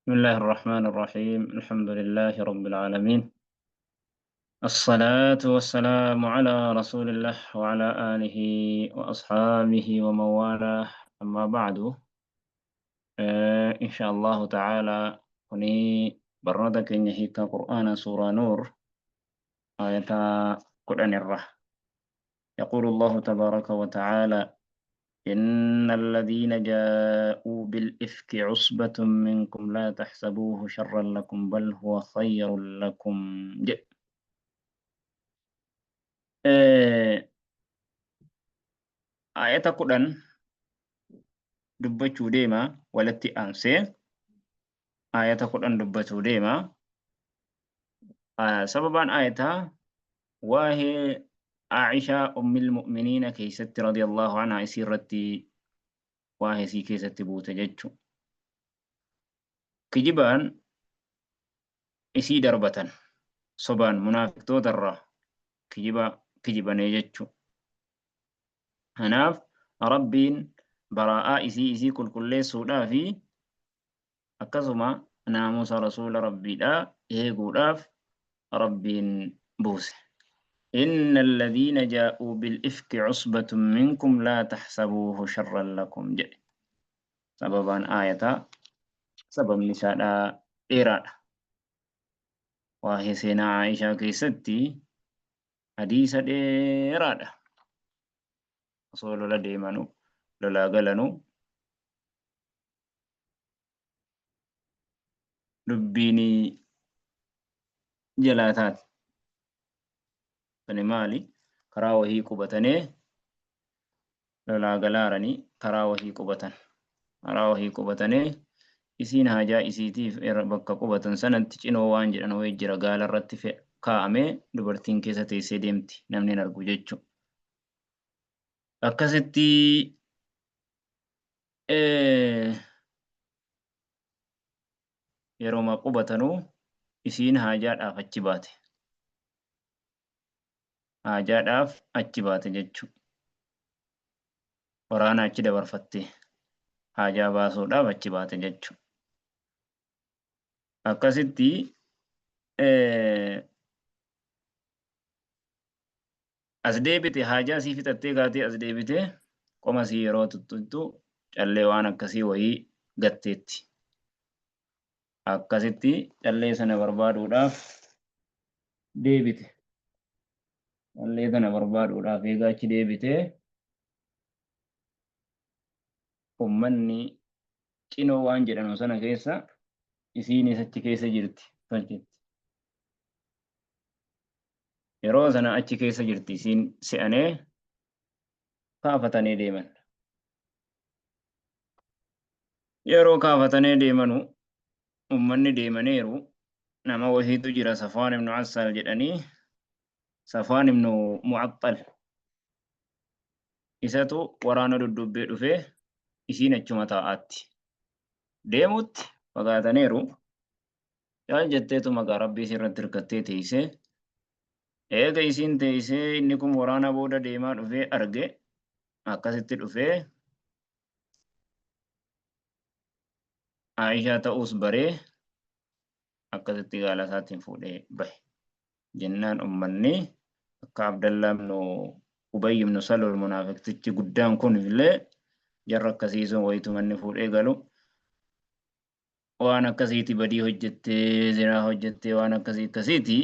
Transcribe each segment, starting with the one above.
بسم الله الرحمن الرحيم. الحمد لله رب العالمين. الصلاة والسلام على رسول الله وعلى آله وأصحابه ومن والاه. أما بعد، إن شاء الله تعالى كني برنامج هيك قرآن سورة نور آية قرآن الره. يقول الله تبارك وتعالى: إن الذين جاءوا بالإفك عصبة منكم لا تحسبوه شرا لكم بل هو خير لكم. جئ. آية قرآن dubbachuu deema walitti aansee aayata 10 dubbachuu deema. Sababaan aayataa waa'ee Aishaa ummil mu'miniina keessatti radiyallahu anhaa isii irratti waa'ee isii keessatti buute jechu. Kijibaan isii darbatan, sobaan munaafiqtoota irraa kijiba kijibanee jechu. Kanaaf Rabbiin baraa'aa isii isii qulqulleessuudhaa fi akkasuma naamusa rasuula Rabbiidhaa eeguudhaaf Rabbiin buuse. Inna alladhiina jaa'uu bil-ifki cusbatun minkum laa taxsabuuhu sharran lakum jedhe. Sababaan aayataa sababni isaadhaa dheeraadha. Waa'ee seenaa Aishaa keessatti hadiisa dheeraadha. Osoo lola deemanu, lolaa galanu, dubbiin jalaa taate. Sani maali? Karaa wahii qubatanee lolaa galaaranii karaa wahii qubatan. Karaa wahii qubatanee isiin haajaa isiitiif irra bakka qubatan sanatti cinoo waan jedhan wayii jira, gaala irratti kaa'amee dubartiin keessa teessee deemti, namni hin argu jechuudha. Akkasitti yeroma qubatanuu isiin haajaadhaaf achi baate. Haajaadhaaf achi baate jechuudha. Waraana achi dabarfattee haajaa baasuudhaaf achi baate jechuudha. Akkasitti as deebite, haajaa sii fixattee kaatee as deebite, qoma sii yeroo tuttuqxu callee waan akkasii wayii gatteetti. Akkasitti callee sana barbaaduudhaaf deebite. Callee sana barbaaduudhaaf eegaa achi deebite, ummanni cinoo waan jedhamu sana keessa isiinis achi keessa jirti tolchetti. Yeroo sana achi keessa jirti isiin se'anee kaafatanii deeman. Yeroo kaafatanii deemanu ummanni deemaniiru, nama wahiitu jira, Safwaan ibnu Assaal jedhanii, Safwaan ibnu Mu'axxal, isatu waraana duddubbee dhufee isiin achuma taa'aatti. Deemutti fagaataniiru. Yaal jetteetu maqaa Rabbii isii irratti hirkattee teessee. Eega isiin teessee inni kun waraana booda deemaa dhufee arge, akkasitti dhufee Aishaa ta'uus baree akkasitti gaala isaatiin fuudhee bahe. Jennaan ummanni akka Abdallaa ibnu Ubay ibnu Salul munaafiqtichi guddaan kun illee jarra akkasii sun wayituma inni fuudhee galu waan akkasiiti, badii hojjettee, zinaa hojjettee, waan akkasii akkasiiti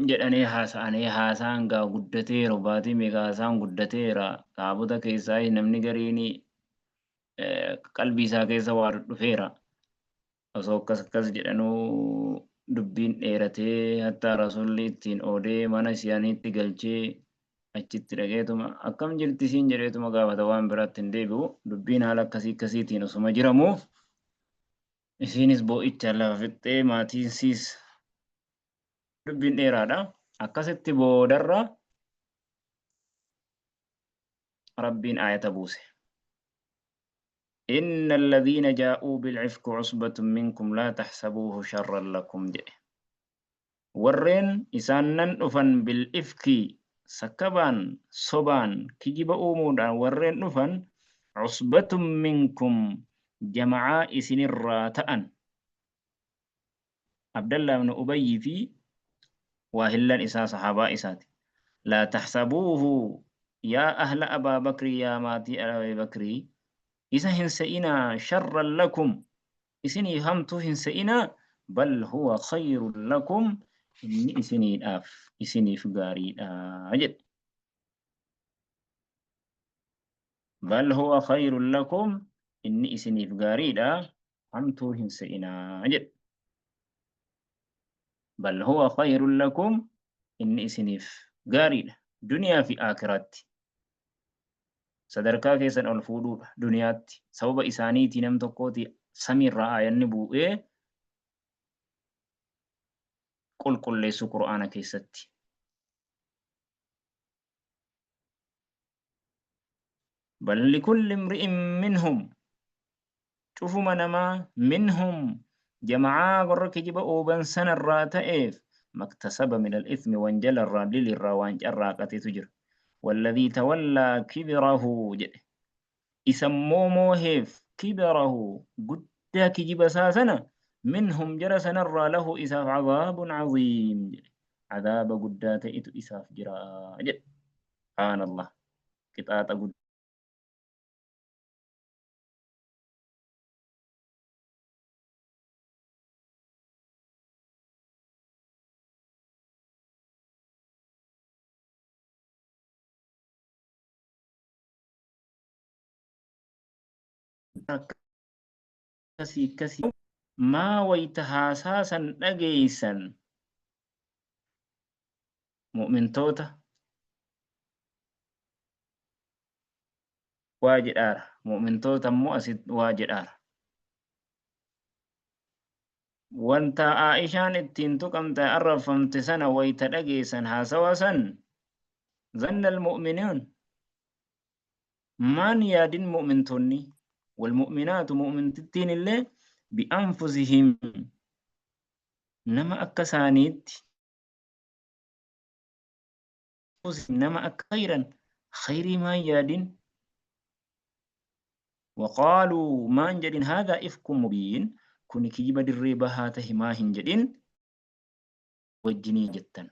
jedhanii haasa'anii, haasaan gaa guddateera, baatii meeqa haasaan guddateera. Sahaabota keessaa namni gariin qalbii isaa keessa waa dhufeera. Osoo akkas akkas jedhanuu dubbiin dheeratee, hattaa rasuulli ittiin oodee mana isaaniitti galchee, achitti dhaqeetuma akkam jirti isiin jedheetuma gaafata, waan biraatti hin deebi'u. Dubbiin haala akkasii akkasiitiin osuma jiramu isiinis boo'ichaan lafa fixxee, maatiin siis dubbiin dheeraadha. Akkasitti boodarra Rabbiin aayata buuse. Inna alladhiina jaa'uu bil'ifki cusbatun minkum laa taxsabuuhu sharran lakum jedhe. Warreen isaannan dhufan bil-ifki sakkabaan, sobaan, kijiba uumuudhaan warreen dhufan, cusbatun minkum jama'aa isinirraa ta'an. Abdallah ibn Ubayyi fi waahillan isaa sahaabaa isaati. Laa taxsabuuhu yaa ahla Abaa Bakrii, yaa maatii Abii Bakrii, isa hin se'inaa, sharran lakum, isiniif hamtuu hin se'inaa, bal huwa khayrun lakum, inni isiniidhaaf isiniif gaariidha jedhe. Bal huwa khayrun lakum, inni isiniif gaariidha, hamtuu hin se'inaa jedhe. Bal huwa khayrun lakum, inni isiniif gaariidha duniyaa fi aakhiraatti. Sadarkaa keessan ol fuudhuudha duniyaatti. Sababa isaaniitii nam tokkooti samiirraa aayanni bu'ee qulqulleessuu Qur'aana keessatti. Bal likulli imri'in minhum, cufuma namaa, minhum, jama'aa warra kijiba ooban sanarraa ta'eef, maktasaba min al-ithmi, wanjalarraa dilirraa waan carraaqatetu jira. Walladhii tawallaa kibirahu jedhe, isammoo mooheef, kibirahu, guddaa kijiba isaa sana, minhum, jara sanarraa, lahu, isaaf, cadaabun caziim jedhe, cadaaba guddaa ta'etu isaaf jira jedhe. Subhaanallah, qixaaxa guddaa akkasii akkasii maa wayta haasaa san dhageeysan mu'mintoota waa jedhaara, mu'mintoota immoo asit waa jedhaara. Wanta Aa'ishaan ittiin tuqamte arrabfamte sana wayta dhageessan haasawa san, zanna almu'minuun, maan yaadin mu'mintoonni, walmu'minaatu, mu'mintittiin illee, bi'anfusihim, nama akka isaaniitti, nama akka khayran, khayrii maan yaadin, waqaaluu, maan jedhin, haadhaa ifkun mubiin, kuni kijiba dirree bahaa tahe maa hin jedhin wajjinii jettan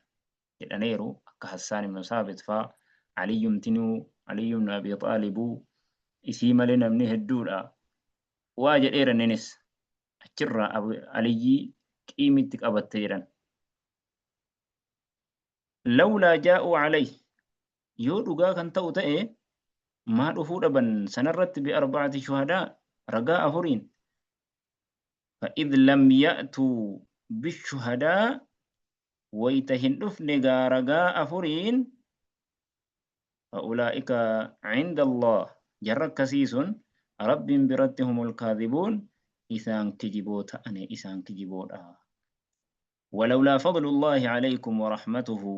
jedhaneeru. Akka Hassaan ibnu Saabit faa, Aliyyumtinuu, Aliyyu ibnu Abi Xaalibuu, isii malee namni hedduudha waa jedheera. Inninis achirraa Aliyyii qiimitti qabatte jedhan. Lawlaa jaa'uu alayhi, yoo dhugaa kan ta'u ta'e maa dhufuu dhaban sanarratti, bi arba'ati shuhadaa, ragaa afuriin? Fa'idh lam ya'tuu bishuhadaa, wayta hin dhufne gaa ragaa afuriin, fa'ulaa'ika cinda Allah, jarra akkasii sun Rabbiin biratti, humul kaadhibuun, isaan kijiboo ta'ane, isaan kijiboodha. Walawlaa fadlullaahi alaykum wa rahmatuhu,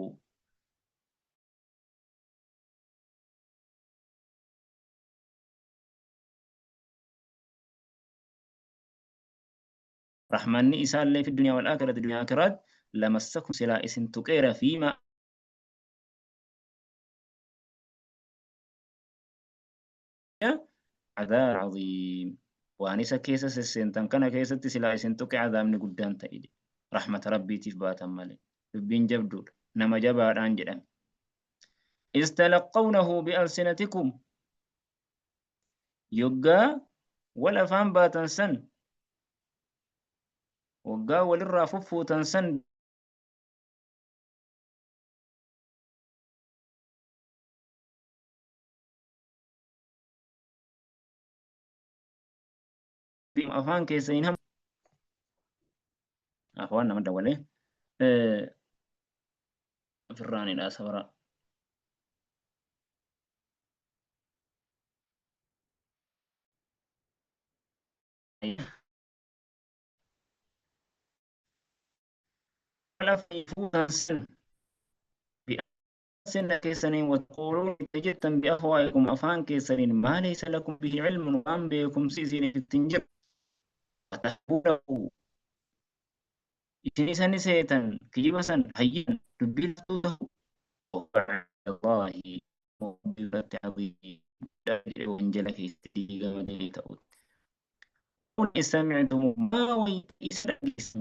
rahmanni isaallee, fi dunyaa wal aakhirati, dunyaa aakhiraat, lamassakum, silaa isin tuqeera, fiima cadaab caziim, waan isa keessa sesseentan kana keessatti silaa isin tuqe cadaabni guddaan ta'e jedhe. Rahmata Rabbiitiif baatan malee. Dubbiin jabduudha, nama jabaadhaan jedhame. Istalaqqawnahu bialsinatikum, yoggaa wal afaan baatan san, waggaa walirraa fuffuutan san, afaan keessa hin afaan nama dawalee ofirraanidha sabara. Fuutan san bi'alsina keessaniin, wattaquuluun, itti jettan, bi'afwaa'ikum, afaan keessaniin, maa laysa lakum bihi ilmun, waan beekumsi isiniif ittiin jiru, watahbuunahu, isin isa ni seetan kijiba san, hayyinan, dubbii laftuu tahu, Allaahi biratti, caziim jedhe, wanjala keessatti diigama ta'utti. سمعتم ما ويت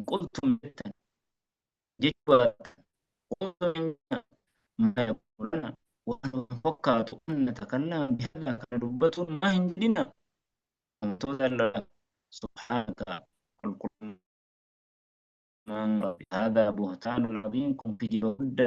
قلتم جتا جوا قلتم ما يقولون وفكرت أن نتكلم بهذا كربة ما هنجلنا سبحانك القرآن هذا بهتان عظيم كن في جهد.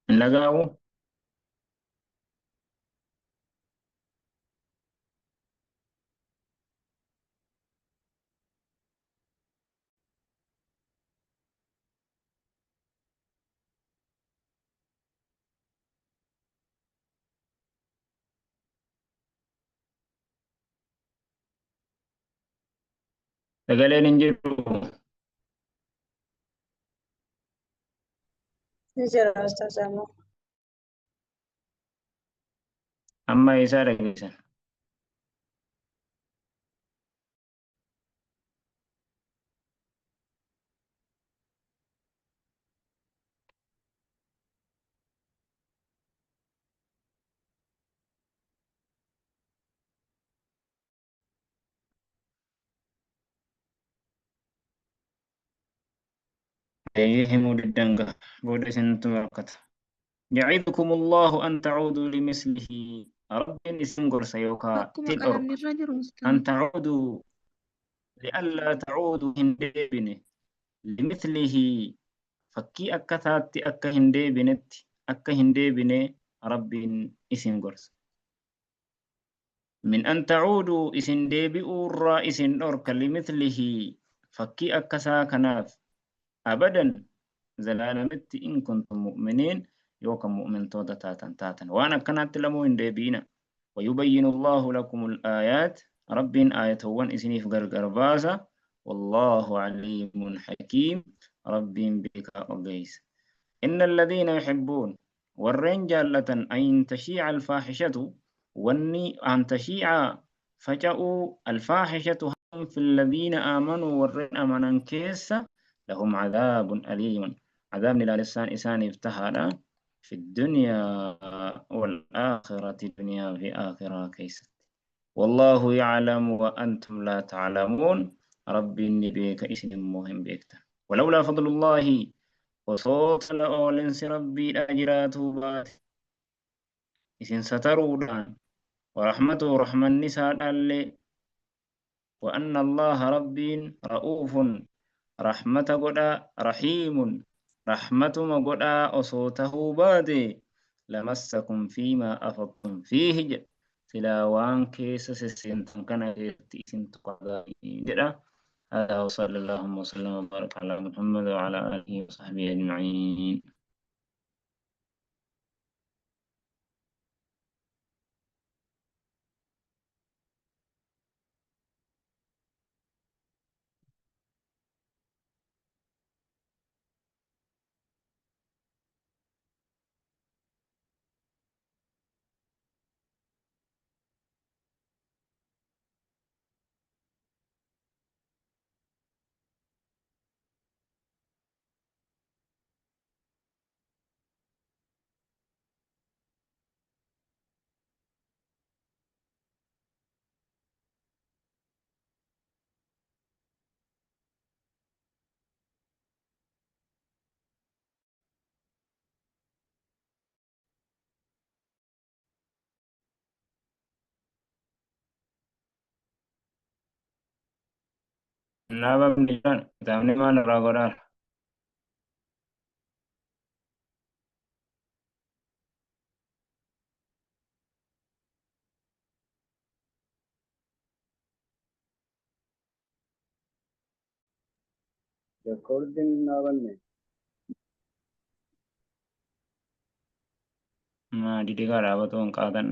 Lagaa'u sagaleen hin jiru. Ni jira Ustaaz Ammoo. Amma isaa dhageessan. Himuu diddangaa booda isintu rakkata. يعظكم الله أن تعودوا لمثله رب اسم قرص يوكا Akkuma تلأرك qalamni irra jiru أن Ustaaz. تعودوا لئلا تعودوا هندبنه لمثله فكي أكثات أكا هندبنت أكا هندبنه رب اسم قرص من أن تعودوا اسم ديبئوا الرئيس أرك لمثله فكي أكسا كناف أبدا زلالمت إن كنتم مؤمنين يوكا مؤمن تودا تاتا تاتا وأنا كانت لمو إن ديبينا ويبين الله لكم الآيات رب آية وان إسني في غرغر بازا والله عليم حكيم رب بك أغيس إن الذين يحبون ورين جالة أن تشيع الفاحشة واني أن تشيع فجأوا الفاحشة في الذين آمنوا ورين أمنا كيس لهم عذاب أليم عذاب لا لسان إسان افتحنا في الدنيا والآخرة دنيا في آخرة كيس والله يعلم وأنتم لا تعلمون ربي إني بك اسم مهم بك ولولا فضل الله وصوت لأولنس ربي الأجرات بات إسن سترودان ورحمته رحمة النساء اللي وأن الله ربي رؤوف رحمة قدا رحيم رحمة قدا أصوته بادي لمسكم فيما أفضتم فيه سلاوان كيس سسنتم كان إسن تقعدا جدا. هذا وصلى اللهم وسلم وبارك على محمد وعلى آله وصحبه أجمعين. Naaba midhaan kitaabni maal irraa godhaa? Rekoordiin hin dhaabanne. Maa dide kaa dhaabatu hin qaatan.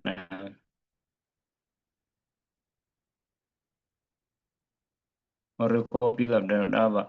Warri koppii qabdan dhaaba.